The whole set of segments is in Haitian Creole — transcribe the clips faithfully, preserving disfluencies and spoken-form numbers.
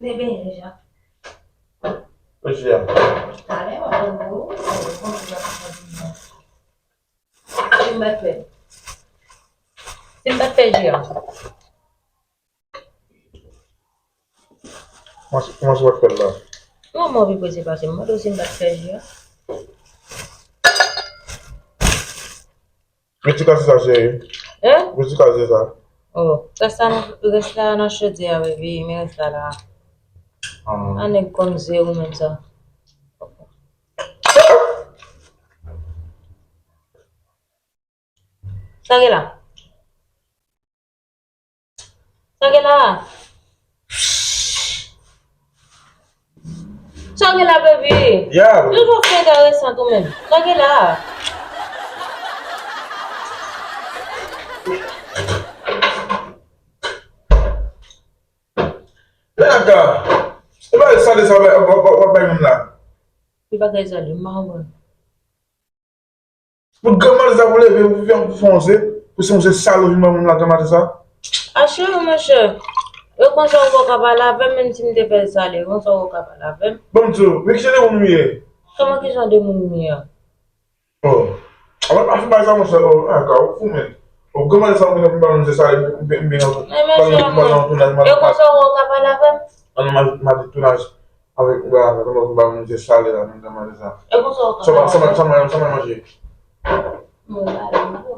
Li benyen deja. Jodi a. Talè, w ap pran pou ou. Si m bat fè. Si m bat fè ji a. Kòman, kòman w ap fè l la? Non, mwen anvi poze pase. Mwen mande w si m bat fè ji a. Mete ti kase sa, cheri. Hein? Mete ti kase sa. Oh, rès la, rès la nan chodyè a, baby. Men rès la la. Ah. A nèg kòm zero menm sa. Sa gen la? Sa gen la? Sa gen la, baby? Yeah. Yo jò fè enteresan tou menm. Sa gen la? Lè a ka. E pa sale sa w ap bay moun la. Li pa ka sale, m pa konprann. Pou granmadi sa pou leve, pou fè, pou fè yon zye, pou se yon zye sal ou vin ban moun la granmadi sa. A cheri, monchè, e konsa ou ka pale avè m, menm si m te fè l sale, e konsa ou ka pale avè m. Bon, m di w, men ki jan de moun ou ye? Kòman ki jan de moun m ye a? Oh. Avan, pa fin bay sa, monchè, oh, a ka, ou fou, men. Ou granmadi sa, ou vin ban moun zye sale, m vin, m vin, m vin, e konsa ou ka pale avè m? An, non, m a, m a di tounaj. Avèk, ba, avèk, nou ba moun je sale la, menm jan manje sa. E konsa w ka sa, sa, sa, sa, sa manje. Mwen ba, mwen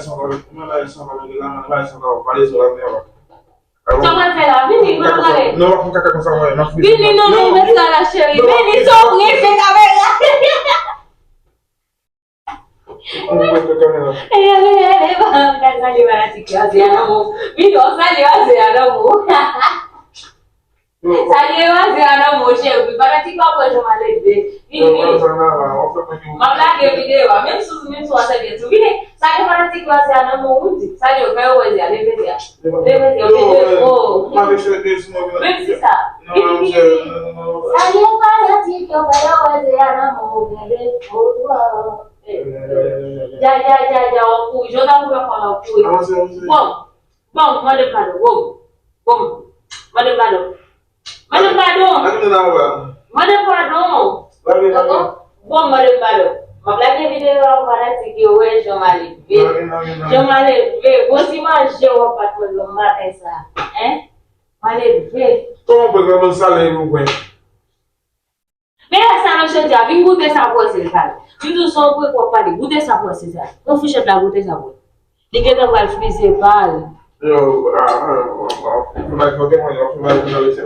Sa w pral fè la? Vini, nou pral ale. Non, w ap fè kaka konsa, mwen, m ap fè. Vini, non, non, men sa la, cheri. Vini, tanpri, fè kamera. Mwen, mwen, fè kamera. E, e, e, e, e, salye fanatik yo, se Anamou. Vini, w salye, se Anamou. Salye yo, se Anamou, cheri. Fanatik yo ap wè jan m a leve. Vini, vini. M ap lage videyo a. Menm si, menm si w a sèvi tou. Vini. Salye fanatik yo, se Anamou, wi. Salye yo, fè yo wè, se a. Leve, se a. Leve, se a. Leve, se a. Menm si sa. Vini, vini, vini. Salye fanatik yo, fè yo wè, se Anamou, gade. Dja, dja, dja, dja, w ap kouri. Jodi a, w ap kouri. Bon. Bon, mande m padon. Bon. Bon. Mande m padon. Mande m padon. Mande m padon. Bon, mande m padon. M ap lage videyo a pou fanatik yo wè jan m a leve. Jan m a leve. Bon ti manje w ap bat mwen nan maten sa. Hein? M a leve. Kòman w pran nan salè yon pwen? Men lè sa nan chodi a, vin goute sa pou wè si l pale. M di w se yon pwen pou w ap pale. Goute sa pou wè si sa. Pran fouchèt la, goute sa pou wè. Li gentan pral frizye pa l. Yo, a, a, a, a, fè bagay fò temwen, yo, fè bagay pou n al ese.